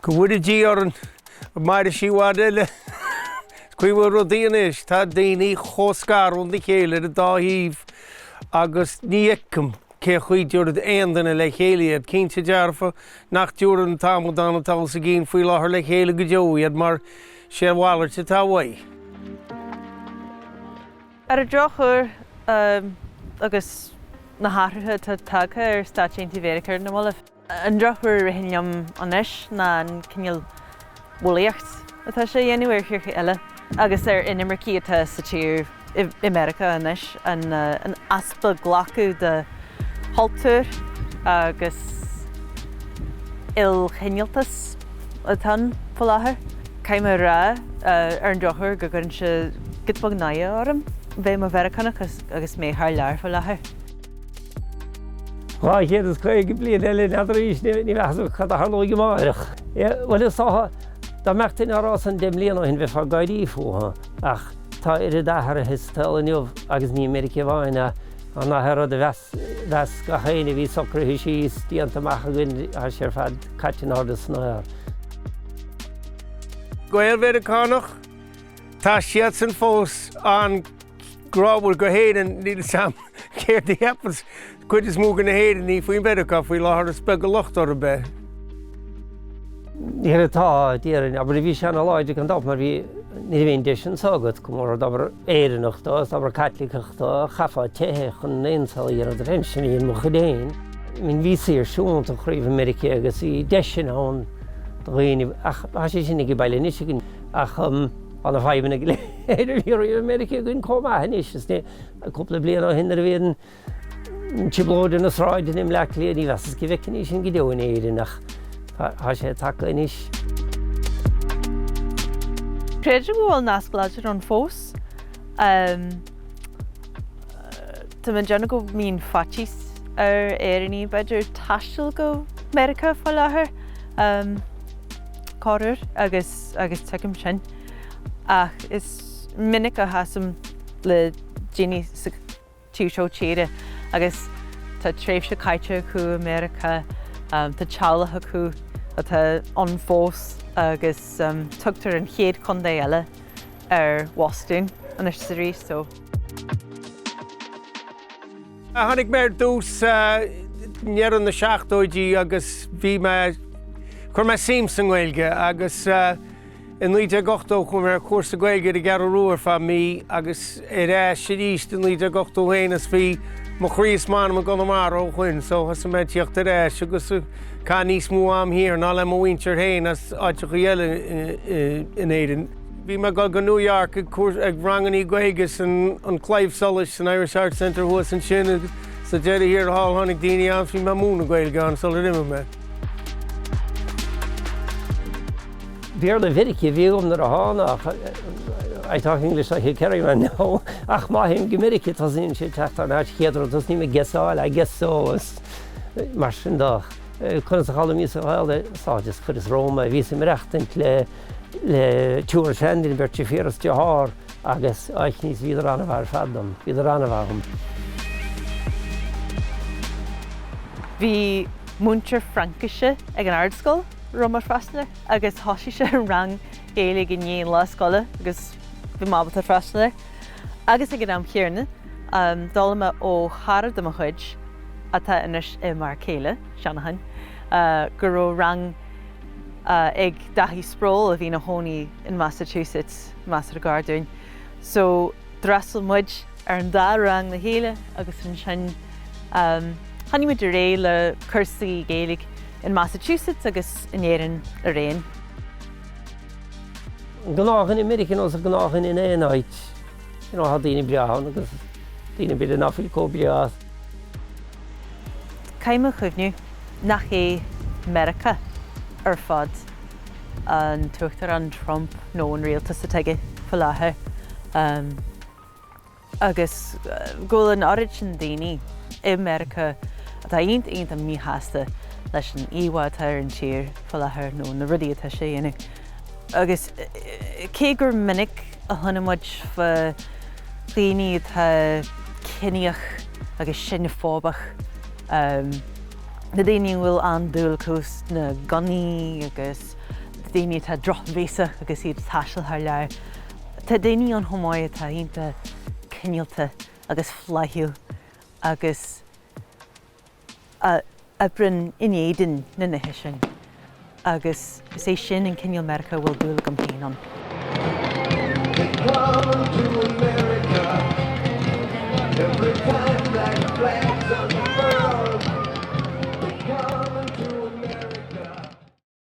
Go bhfóire Dia orainn, mairfidh sí i bhfad eile. Is cuimhin a bhfuil rudaí anois, tá daoine chomh scartha óna chéile ar an dá thaobh agus ní fheicim cé chaoi dtabharfadh aon duine le chéile iad. Cinnte dearfa nach dtabharfaidh an t-amadán atá os a gcionn faoi láthair le chéile go deo iad mar sé a mhalairt atá uaidh. Ar an drochuair, agus na hathruithe atá tagtha ar Stáit Aontaithe Mheiriceá ar na mallaibh, an drochruad a ritheann liom anois ná an cineál bulaíocht atá sé a dhéanamh ar thíortha eile agus ar inimircigh atá sa tír i Meiriceá anois, an easpa glacadh de chultúr agus ilchineáltas atá ann faoi láthair. Caithfidh mé a rá, ar an drochuair, go gcuireann sé giota beag náire orm bheith i mo Mheiriceánach agus mé thar lear faoi láthair. 250 bliain eile n'fheadar arís, ní bheadh fhios agat cad a tharlóidh amáireach. Bhuel is dócha, dá mbeadh duine á rá san 10 mbliana ó shin bheifeá ag gáirí fúthu, ach tá oiread athraithe sa tsaol inniu agus ní i Meiriceá amháin an rud a mheas, mheas gach éinne a bhí socraithe síos, déanta amach againn, tá sé ar fad caite in airde san aer. Gael-Mheiriceánach, tá siadsan fós an-ghrámhar go hÉirinn, níl 'fhios a'm céard a cheapas cuid is mó de na hÉireannaigh faoi Mheiriceá faoi láthair, is beag an locht orthu é. Ní atá, déarfainn, abair bhí sé ana-láidir gan dabht mar bhí, ní raibh aon deis anso agat go mór dá mba Éireannach tú is dá mba Caitliceach tú, chaithfeá teitheadh chun aon saol a dhéanamh duit féin, sin a dhein mo chuid féin. I mean bhí saoirse iontach riamh i Meiriceá agus bhí deiseanna ann do dhaoine ach tá sé sin ag baile anois againn ach tá na fadhbanna go léir a bhí riamh i Meiriceá againn chomh maith anois is ní cúpla bliain ó shin nuair a bhí an trioblóid ar na sráideanna i mBleá Cliath, ní mheasas go bhfeicfinn é sin go deo in Éirinn ach tá sé tagtha anois. Creidim go bhfuil nasc láidir ann fós. Tá mé ag déanamh go mbíonn faitíos ar Éireannaigh b'fhéidir taisteal go Meiriceá faoi láthair corruair agus agus tuigim sin ach is minic a chasaim le daoine sa taobh seo tíre agus tá tréimhse caite acu i Meiriceá, tá teaghlach acu atá ann fós agus tugtar an chéad chontae eile ar Bhostún anois is arís so. Tháinig mé ar dtús i ndeireadh na seachtóidí agus bhí mé, chuir mé suim sa nGaeilge agus i 1980 chuaigh mé ar chúrsa Gaeilge ar an gCeathrú Rua ar feadh mí agus ar ais arís i 1981 is bhí mo chroí is m'anam i gConamara ó shoin so thosaigh mé ag tíocht ar ais agus ag caitheamh níos mó am thiar ná le mo mhuintir féin as áiteachaí eile in Éirinn. Bhí mé ag dul go New York ag ag rangannaí Gaeilge san an Claidheamh Soluis san Irish Arts Centre thuas ansin agus sa deireadh thiar thall tháinig daoine ann bhí mé ag múineadh Gaeilge ann sular imigh mé. Béarla Mheiriceá a bhí agam nuair a thána ach I talk English like a Kerryman now ach má théim go Meiriceá tosaíonn sé ag teacht thar n-ais chéad rud tosnaím ag guessáil I guess so is mar sin de. Conas a d'fhoghlaimíos an Ghaeilge? Sea, just chuireas romham é. Bhíos ag maireachtaint le le triúr seanduine, beirt deirfiúr is deartháir, agus aithníos, bhíodar an-mhaith ar fad dom, bhíodar an-mhaith dhom. Bhí múinteoir Fraincise ag an ardscoil a raibh mé ag freastal air agus thosaigh sé an rang Gaeilge i ndiaidh an lá scoile agus bhí mé ábalta freastal air. Agus ag an am chéanna, d'fhoghlaim mé ó chara de mo chuid, atá anois i m'fhear céile, Seanachán, go raibh rang ag Dáithí Sproule a bhí ina chónaí in Massachusetts, measartha gar dúinn. So d'fhreastail muid ar an dá rang le chéile agus ansin choinnigh muid ar aghaidh le cúrsaí Gaeilge in Massachusetts agus in Éirinn araon. An gnáthdhuine i Meiriceá nós an gnáthdhuine in aon áit, you know, tá daoine breá ann agus daoine b'fhéidir ná fuil chomh breá. Caithfidh mé a chuimhniú nach é Meiriceá ar fad an tUachtarán Trump nó an rialtas atá aige faoi láthair agus go bhfuil an oiread sin daoine i Meiriceá atá iontach iontach míshásta leis an íomhá atá ar an tír faoi láthair nó na rudaí atá sé a dhéanamh. Agus cé gur minic a chluineann muid fá dhaoine atá ciníoch agus seineafóbach, na daoine a bhfuil an-dúil acu sna gunnaí agus. daoine atá drochbhéasach agus iad ag taisteal thar lear. Tá daoine ann chomh maith atá iontach cineálta agus flaithiúil agus a oibreann in éadan na nithe sin agus is é sin an cineál Meiriceá a bhfuil dúil agam féin ann.